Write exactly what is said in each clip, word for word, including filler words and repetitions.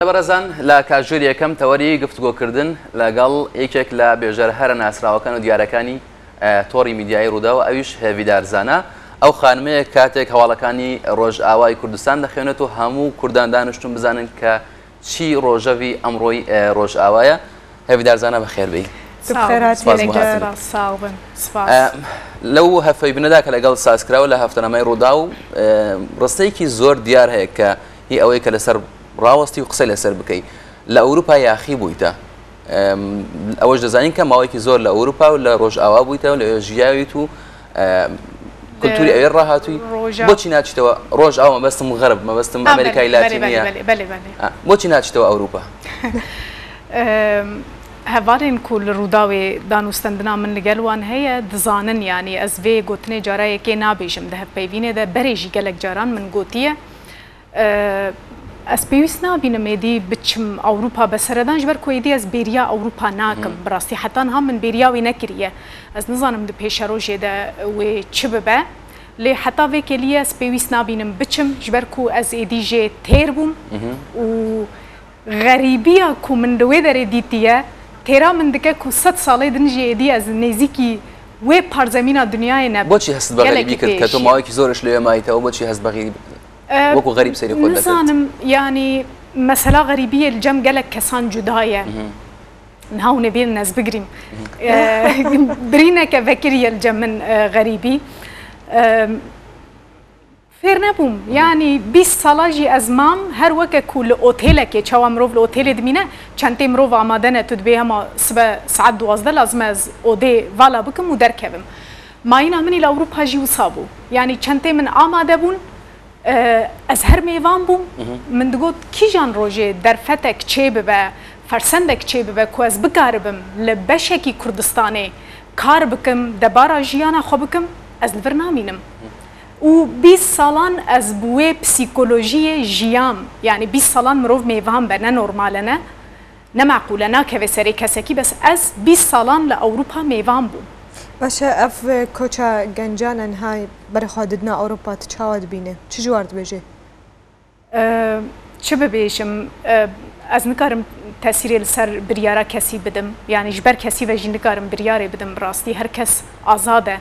بەڕێزان، لە کاژێری یەکەم تەوەری گفتوگۆکردن لەگەڵ یەکێک لە بێژەر هەرە ناسراوەکان و دیارەکانی، ئە، تۆڕی میدیایی ڕووداو، ئەویش هێڤیدار زانا. ئەو خانمەیە کاتێک هەواڵەکانی ڕۆژئاوای کوردستان دەخوێنێت و هەموو کوردان دانیشتون بزانن کە چی ڕۆژەڤی ئەمڕۆی، ئە، ڕۆژئاوایە. هێڤیدار زانا، بەخێر بێی. ساغ بن. سپاس بۆ هاتنت. ساغ بن. سپاس. ئە، لەو هەفەی بنەدا کە لەگەڵ سازکراوە لە هەفتەنامەی ڕووداو، ئە، ڕستەیەکی زۆر دیار هەیە کە هی ئەوەی کە لەسەر ڕاوەستی و قسەی لەسەر بکەی. لە ئەوروپا یاخی بوویتە. ئەم، ئەوەش دەزانین کە ماوەیەکی زۆر لە ئەوروپا و لە ڕۆژئاوا بوویتە و لە ژیاویت و، ئە، کولتوری ئەوێ ڕاهاتووی. ڕۆژا- بۆچی ناچیتەوە ڕۆژئاوا؟ مەبەستم غەرب، مەبەستم ئا، ئەمریکای بەلێ، بەلێ، لاتینیە. بەلێ، بەلێ، بەلێ، بەلێ. ئا، بۆچی ناچیتەوە ئەوروپا؟ ئەم، هەڤارên ku li Rûdawê danûstendina min li gel wan heye, dizanin, yanî ez vê gotinê cara yekê nabêjim, di hevpeyvînê de berê jî gelek caran min gotiye. Ez pêwîst nabînim êdî biçim Ewropa, be seredan ji ber ku êdî ez bêriya Ewropa nakim. Bi rastî heta niha min bêriya wê nekiriye. Ez nizanim di pêşerojê de wê çi bibe. Lê heta vê kêliyê ez pêwîst nabînim biçim, ji ber ku ez êdî jê têr bûm û xerîbiya ku min li wê derê dîtiye, têra min dike ku sed salê din jî êdî ez nêzîkî wê parzemîna dinyayê nebim. بۆچی هەستت بە غەریبی کرد کە تۆ ماوەیەکی زۆرش لەوێ مایتەوە؟ بۆچی هەست بە غەریب، ئە، وەکو غەریب سەیری خۆت دەکرد؟ نزانم، یانی مەسەلا غەریبییê li cem gelek kesan cuda ye. Niha hûn ê bênin ez bigirîm. ئە، birîneke vekirî ye li cem min، ئە، غەریبî. ئە، fêr nebûm. Yanî bîst sala jî ez mam, her weke ku li otêlekê, çawa mirov li otêlê dimîne، çentê mirov amade ne, tu dibê hema sibe saet duwazdeh lazim e ez odê vala bikim û derkevim. Mayîna min î li Ewropa jî wisa bû. Yanî çentê min amade bûn، ئە، ez her mêvan bûm. Min digot، kîjan rojê derfetek çêbibe، fersendek çêbibe ku ez bikaribim li beşekî Kurdistanê kar bikim، debara jiyana xwe bikim، ez li vir namînim. Û bîst salan ez bi wê psîkolojiyê jiyam. Yanî bîst salan mirov mêvan be، ne normal e, ne. Ne meqûl e, nakeve serê kesekî, bes ez bîst salan li Ewropa mêvan bûm. Baş e, ev koça gencan e niha berê xwe didine Ewropa, tu çawa dibîne? Çi ji war dibêje? Ee, çi bibêjim? Ee, ez nikarim tesîrê li ser biryara kesî bidim. Yanî ji ber kesî ve jî nikarim biryarê bidim bi rastî. Her kes azad e.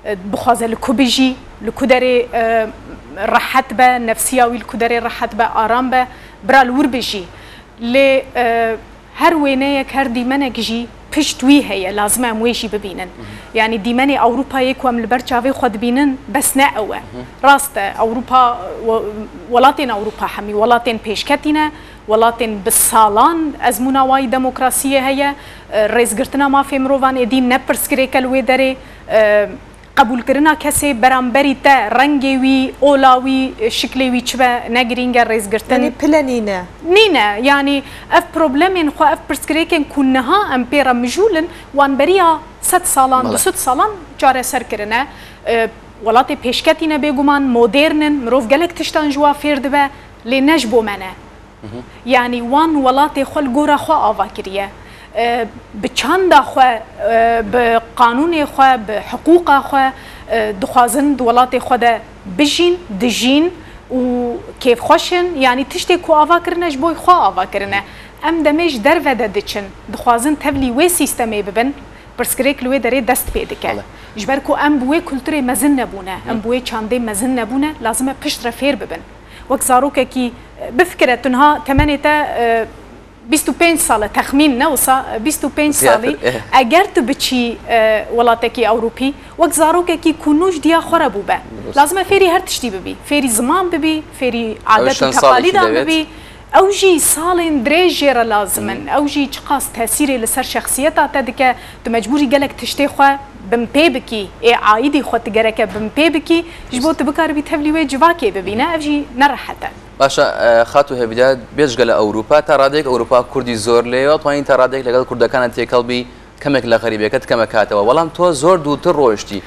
Ee, bixwaze li ku bijî, li ku derê, e, rehet be, nefsiya wî li ku derê rehet be, aram be, bira li wir bijî. Lê, e, her wêneyek, her dîmenek jî pişt wî heye, lazim e em wê jî bibînin. Yanî dîmenê Ewropayê ku em li ber çavê xwe dibînin, bes ne ew e. Rast e, Ewropa, we-, welatên Ewropa hemî welatên pêşketî ne, welatên bi salan ezmûna wayî demokrasiyê heye, e, rêzgirtina mafê mirovan êdî ne pirsgirêk e li wê derê, e, qebûlkirina kesê beramberî te, rengê wî, ola wî, şiklê wî çi be, ne girîng e rêzgirtin. Yanî pile nîne. Nîne. Yanî ev problemên xwe, ev pirsgirêkên ku niha em pê re mijûl in, wan beriya sed salan, Belê. du sed salan çareser kirine. E, welatê pêşketî ne bêguman, modern in, mirov gelek tiştan ji wa fêr dibe, lê ne ji bo me ne. Yanî wan welatê xwe li gora xwe ava kiriye. E, bi çanda xwe, e, bi qanûnê xwe, bi hiqûqa xwe, e, dixwazin di welatê xwe de bijîn, dijîn û kêfxweş in. Yanî tiştê ku ava kirine, ji bo xwe ava kirine. Em demê ji derve de diçin, dixwazin tevlî wê sîstemê bibin, pirsgirêk li wê derê dest pê dike. Belê. Ji ber ku em bi wê kulturê mezin nebûne, em bi wê çandê mezin nebûne, lazim e pişt re fêr bibin. Wek zarokekî, e, bifikire, tu niha temenê te, e, bîst û pênc sal e, texmîn ne wisa, e, bîst û pênc salî, Ziyadtir, eh. eger tu biçî, e, welatekî Ewropî, wek zarokekî ku nû ji diya xwe re bûbe. Dirust. Lazim e fêrî her tiştî bibî. Fêrî ziman bibî, fêrî Ew adet û çend salekî teqalîdan dewêt? bibî. Ew jî salên dirêj jê re lazim in. Ew jî çiqas tesîrê li ser şexsiyeta te dike, tu mecbûrî gelek tiştê xwe binpê bikî, ê aîdî xwe tu gereke binpê bikî, ji bo tu bikaribî tevlî wê civakê bibîne, ev jî ne rehet e. باشە، ئە، خاتو هێڤیدار، بێجگە لە ئەوروپا، تا ڕادەیەک ئەوروپا کوردی زۆر لێیە، توانین تا ڕادەیەک لەگەڵ کوردەکانە تێکەڵ بی، کەمێک لە غەریبیەکەت کەمە کاتەوە. بەڵام تۆ زۆر دوورتر ڕۆیشتی.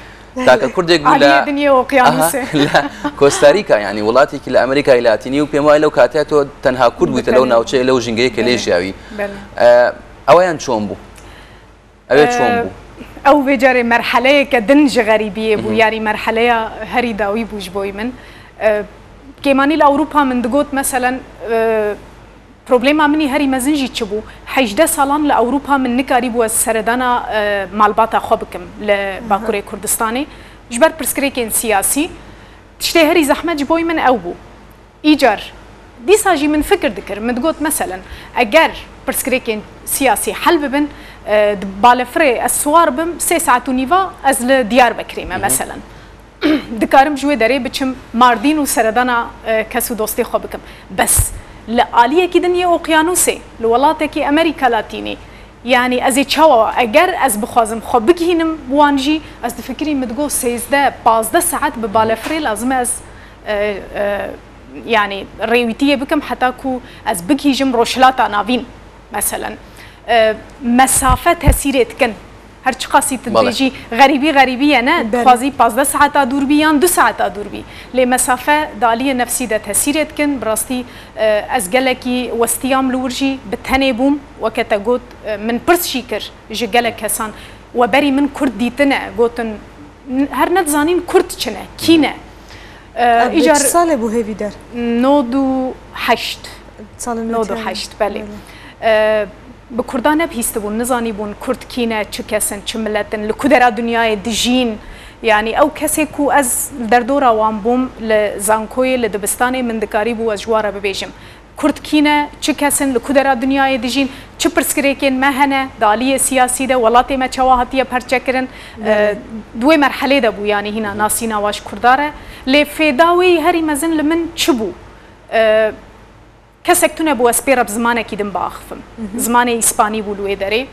تاکە کوردێک بوو لە، عالیە دنیا و ئەها، ئۆقیانوسێ. لە کۆستاریکا، یعنی وڵاتێکی لە ئەمریکای لاتینی و پێم وایە لەو کاتەیە تۆ تەنها کورد بوویتە لەو بەتەنیا. ناوچەیە، لەو ژینگەیە کە لێ بەڵێ. ژیاوی. بەڵێ. ئە، ئەوەیان چۆن بوو؟ ئەوێ چۆن ئە، بوو؟ ئەو vê carê merheleyeke din ji xerîbiyê bû. Mhm. Yarî merheleya herî dawî bû ji boyî min. ئە، kêmanî li Ewropa min digot, meselen، ئە، Problema min î herî mezin jî çi bû? Hejdeh salan li Ewropa min nikarîbû ez seredana, e, malbata xwe bikim li Bakurê Kurdistanê. Ji ber pirsgirêkên siyasî, tiştê herî zehmet ji boy min ew bû. Îcar, dîsa jî min fikir dikir, min digot, meselen, eger pirsgirêkên siyasî hel bibin, e, di balefirê ez siwar bim, sê saet û nîva ez li Diyarbekirê me, meselen. Dikarim ji wê derê biçim Mardîn û seredana, e, kes û dostê xwe bikim. Bes li aliyekî din yê oqyanûsê, li welatekî Amerîka Latînî, yanî ez ê çawa, eger ez bixwazim xwe bigihînim wan jî, ez difikirîm, min digot sêzdeh, pazdeh saet bi balefirê lazim e ez, e, e, yanî rêwîtiyê bikim heta ku ez bigihîjim Rojhilata Navîn, meselen. E, mesafe tesîrê dikin. Her çiqasî tu Belê. dibêjî, xerîbî, xerîbî ye, ne? Belê. Dixwazî pazdeh saeta dûr bî yan du saeta dûr bî. Lê mesafe di aliyê nefsî de tesîrê dikin. Bi rastî, e, ez gelekî westiyam li wir jî, bi tenê bûm. Weke te got, e, min pirs jî kir ji gelek kesan. We berî min Kurd dîtine, gotin, n-, her nedizanîn Kurd çi ne, kî ne? E, Ev îcar çi salê bû hêvî der? Nod û heşt. Salên Nod û heşt, belê. Belê. E, bi Kurdan ne bihîstibûn, nizanîbûn Kurd kî ne, çi kes in, çi milet in, li ku dera dinyayê dijîn. Yanî ew kesê ku ez li derdora wan bûm, li zankoyê, li dibistanê, min dikarîbû ez ji wan re bibêjim. Kurd kî ne, çi kes in, li ku dera dinyayê dijîn, çi pirsgirêkên me hene, di aliyê siyasî de, welatê me çawa hatiye perçekirin. Belê. E, di wê merhelê de bû, yanî hîna nasîna wa ji Kurda re. Lê fêda wê yî herî mezin li min çi bû? E, Kesek tune bû ez pê re bi zimanekî din biaxifim. Zimanê îspanî bû li wê derê.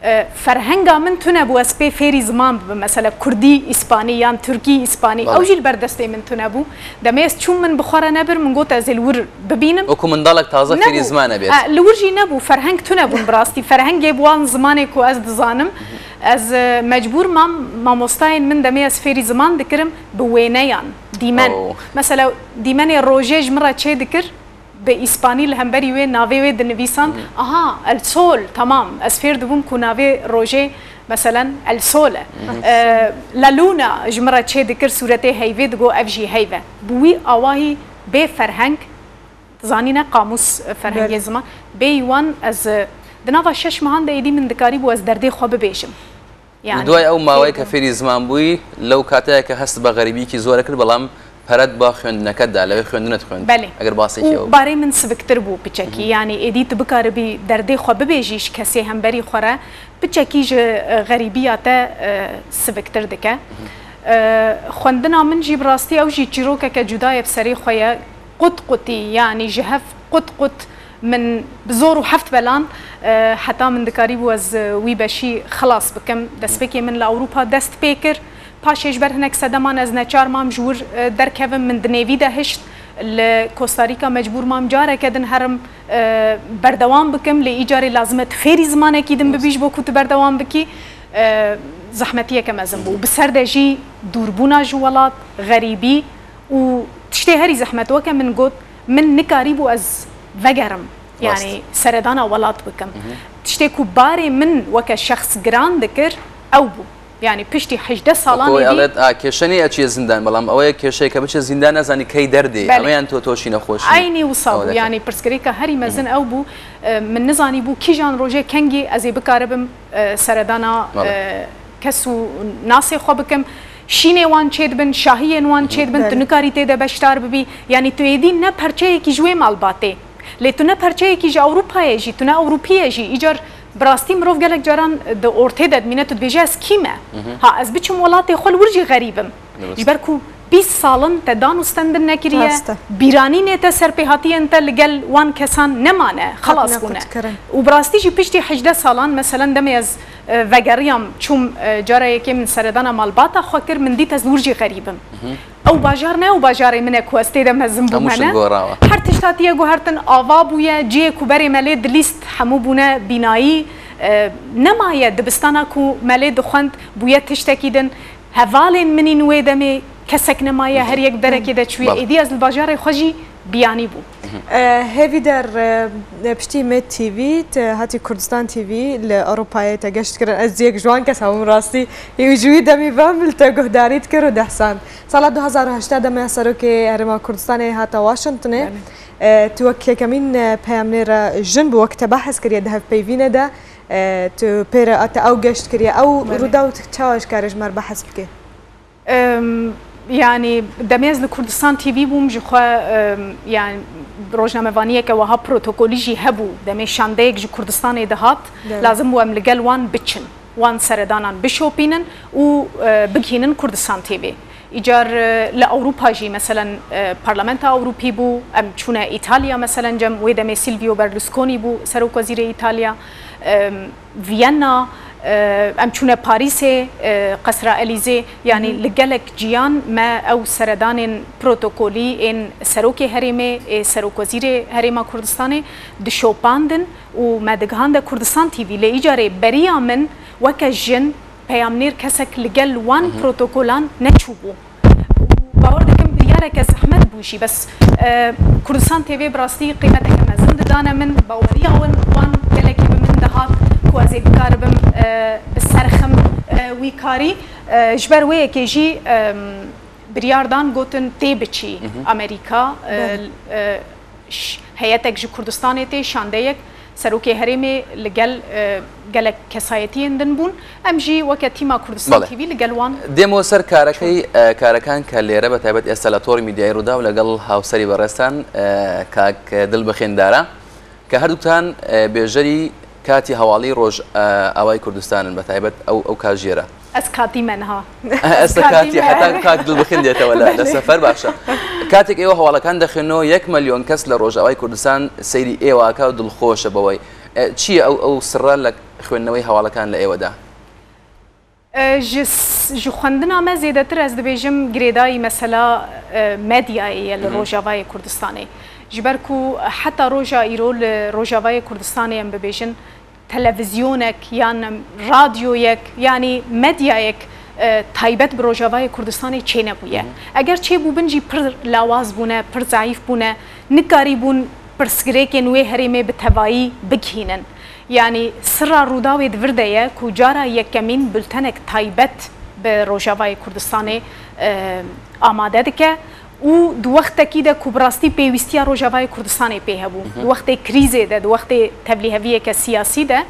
E, ferhenga min tune bû ez pê fêrî ziman bibim. Mesela kurdî îspanî yan tirkî îspanî. Belê. Ew jî li ber destê min tune bû. Demê ez çûm min bi xwe re nebir, min got ez ê li wir bibînim. Wekû mindalek taze fêrî Nebû. ziman nebêt. E, li wir jî nebû. Ferheng tune bûn bi rastî. Ferhengê bi wan zimanê ku ez dizanim. Ez, e, mecbûr mam, mamostayên min demê ez fêrî ziman dikirim bi wêneyan, dîmen. Oh. Mesela dîmenê rojê ji min re çê dikir, bi îspanî li hemberî wê navê wê dinivîsand. Aha, El Sol, tamam. Ez fêr dibûm ku navê rojê, meselen, El Sol e. E, La Luna ji min re çê dikir sûretê heyvê, digot ev jî heyv e. Bi wî awahî bê ferheng, dizanîne qamûs, e, ferhengê Belê. ziman. Bêyî wan ez, e, di nava şeş mehan de êdî min dikarîbû ez derdê xwe bibêjim. Yanî, Li duayê ew maweyê ke fêrî ziman bûyî, lew kateyeke hest bi xerîbîyekî zor e kir, belam pere diba xwendineke da, lewê xwendine dixwend. Belê. Eger basê Û ew. barê min siviktir bû piçekî. Yanî êdî tu bikaribî derdê xwe bibêjî ji kesê hemberî xwe re, piçekî ji, e, xerîbiya te, e, siviktir dike. E, xwendina min jî bi rastî ew jî çîrokeke cuda ye bi serê xwe ye. Qut qutî, yanî ji hev qut qut min bi zor û heft belan, e, heta min dikarîbû ez, e, wî beşî xilas bikim. Destpêkê min li Ewropa dest pê kir. Paşê ji ber hinek sedeman ez neçar mam ji wir, e, derkevim, min di nêvî de hişt. Li Costa Rica mecbûr mam careke din herim, e, berdewam bikim. Lê îcarê lazim e tu fêrî zimanekî din bibî ji bo ku tu berdewam bikî. E, zehmetiyeke mezin bû. Bi ser de jî dûrbûna ji welat, xerîbî û tiştê herî zehmet weke min got, min nikarîbû ez vegerim. Rast. Yanî seredana welat bikim. Tiştê ku barê min weke şexs giran dikir, ew bû. Yanî piştî hejdeh salan Wekû êdî. Elet, a, kêşe nî eçiye zindan, belam ew ye kêşeyeke biçe zindan nezanî key derdê. Belê. Ew yan to toşî nexweşî. Eynî wisa Ew bû. deke. Yanî pirsgirêka herî mezin ew bû. E, min nizanî bû kîjan rojê kengî ez ê bikaribim, e, seredana, Belê. e, kes û nasê xwe bikim. Şînê wan çêdibin, şahiyên wan çêdibin, tu Belê. nikarî tê de beşdar bibî. Yanî tu êdî ne perçeyekî ji wê malbatê. Lê tu ne perçeyekî ji Ewropayê jî, tu ne Ewropî ye jî. Îcar bi rastî mirov gelek caran di ortê de dimîne, tu dibêje ez kî me? Ha, ez biçim welatê xwe li wir jî xerîb im. Durust. Ji ber ku bîst sal in te dan û stendin nekiriye, Rast e. bîranînê te, serpêhatiyên te li gel wan kesan nemane, xelas Hatine bûne. qutkirin. Û bi rastî jî piştî hejdeh salan, meselen demê ez, e, vegeriyam, çûm, e, cara yekê min seredana malbata xwe kir, min dît ez li wir jî xerîb im. Ew bajar ne ew bajarê min e ku ez tê de mezin bûme, Hemû şt ne? gorawa. Her tişt hatiye guhertin, ava bûye, cihê ku berê me lê dilîst hemû bûne bînayî, e, nemaye dibistana ku me lê dixwend bûye tiştekî din. Hevalên min în wê demê kesek nemaye, her yek derekê de çûye. Belê. Êdî ez li bajarê xwe jî biyanî bûm. E, Hêvîder, e, piştî Med T V, te hatî Kurdistan T V li Ewropayê te geşt kirin. Ez yek ji wan kesa bûm rastî. Û ji wî demî ve min li te guhdarî dikir û dehsand. Sala du hazar û heştê de me serokê Herêma Kurdistanê hate Washingtonê. Belê. E, tu wek yekemîn, e, peyamnêra jin bû, wek te behs kiriye di hevpeyvînê de. E, tu pê re te ew geşt kiriye. Ew Belê. Rûdaw çawa ji kare ji me re behs bike? Em, yanî demê ez li Kurdistan T V bûm, ji xwe, em, yanî rojnamevaniyeke wiha protokolî jî hebû. Demê şandeyek ji Kurdistanê dihat, Belê. Lazim bû em li gel wan biçin. Wan seredanan bişopînin û, e, bigihînin Kurdistan T V. Îcar, e, li Ewropa jî, meselen, e, Parlamenta Ewropî bû, em çûne Îtalya, meselen, cem wê demê Silvio Berlusconi bû serokwezîrê Îtalya, em, Viyana, e, em çûne Parîsê, e, Qesra Elîzê, yanî Hı hı. Li gelek ciyan me ew seredanên protokolî ên serokê herêmê, ê serokwezîrê Herêma Kurdistanê dişopandin û me digihande Kurdistan T V. Lê îcarê beriya min weke jin, peyamnêr kesek li gel wan Hı hı. Protokolan neçûbû. Û bawer dikim biryareke zehmet bû jî, bes, e, Kurdistan T V bi rastî qîmeteke mezin didane min, baweriya wan, wan gelekî bi min dihat ku ez ê bikaribim, e, bi ser xim, e, wî karî. E, ji ber wê yekê jî, e, biryar dan gotin tê biçî Hı hı. Amerîka, e, Belê. E, ş-, heyetek ji Kurdistanê tê, şandeyek, serokê herêmê li gel, e, gelek kesayetiyên din bûn. Em jî weke tîma Kurdistan Belê. T V li gel wan Dêmo ser karekey, e, karekan ke lêre be taybet êsta le Tor Medyayê Rûdaw legal hawserî berêstan, e, kak Dilbixên Dara, ke herduktan, e, bêjerî katî hewalî roj, e, awayî Kurdistan in, be taybet ew, ew kajiyê re. Ez katî me niha. Ez Ez te katî katî, me. Heta kak Dilbixin dête wele, Belê. Li sefer baş e. Katek êwe hewalekan dexwîno, yek milyon kes li Rojavayê Kurdistan seyrî êwe ake û dilxweş e be wey. E, çi ye ew, ew sirra li xwendineweyî hewalekan li êwe de? E, ji s-, ji xwendina me zêdetir ez dibêjim girêdayî mesela, e, medyayê ye li Hı hı. Rojavayê Kurdistanê. Ji ber ku heta roja îro li Rojavayê Kurdistanê em bibêjin, televîzyonek yan radyoyek, yanî medyayek, e, taybet bi Rojavayê Kurdistanê çênebûye. Hı hı. Eger çêbûbin jî pir lawaz bûne, pir zeîf bûne, nikarîbûn pirsgirêkên wê herêmê bi tevayî bigihînin. Yanî sirra Rûdawê di vir de ye ku cara yekemîn bultenek taybet bi Rojavayê Kurdistanê, e, amade dike. Û di wextekî de ku bi rastî pêwîstiya Rojavayê Kurdistanê pê hebû, Hı hı. Di wextê krîzê de, di wextê tevlîheviyeke siyasî de,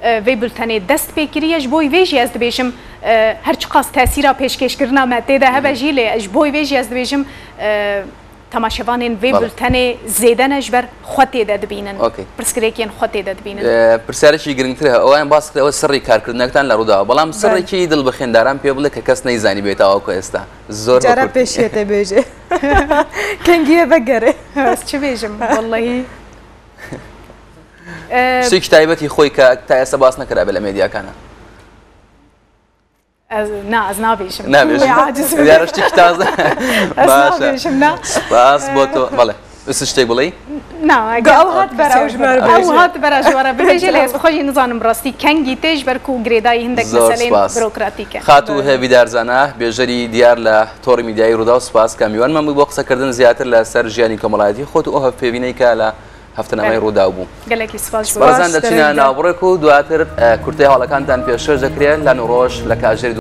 e, vê bultenê dest pê kiriye. Ji bo vê jî ez dibêjim, e, her çiqas tesîra pêşkêşkirina me tê de hebe Hı hı. jî, lê ji bo vê jî ez dibêjim, e, temaşevanên vê Belê. Bultenê zêde ne, ji ber xwe tê de dibînin. Okey. Pirsgirêkên xwe tê de dibînin. E, pirsyarê jî giringtir e. Ew em bas kir, ew sirrî karkirinektan li Rûdaw. Belam Belê. Sirrekî dilbixêndaran pê bile ke kes neyzanî bê tawa ku êsta. Zor Cara bikurt. Pêşiye te bêje. Kengî ye vegere. Ez çi bêjim, wellahî. Em, Tiştekî taybetî xwe ke ta êsta bas nekirabê li medyakana. Ez, na, ez nabêjim. Nabêjim. Wê aciz bim. Diyar tiştekî taze. Ez Baş e. Nabêjim, na. Spas bo to. Belê. Us tiştek bilî? Na, Ga eger ew hat bera ew ji me re Ew bêje. Hat bera ji we re bibêje, lê ez xwe jî nizanim rastî kengî tê, ji ber ku girêdayî hindek Zor meseleyên spas. Burokratîk e. Xatû Hêvîdar Zana, bêjerî diyar li Tor Medyayê Rûdaw, spas ke mîwan me bû bo qisekirdin ziyadtir li ser jiyanî komelayetî xwe û ev pêvîneyke li heftenameya Belê. Rûdaw bû. Gelekî spas ji we. Barzan de Spas, çîna derî de. Navbirêk û duatir, e, kurtê hewalekantan pêşkêş dikirê, lan û roj li kajêrî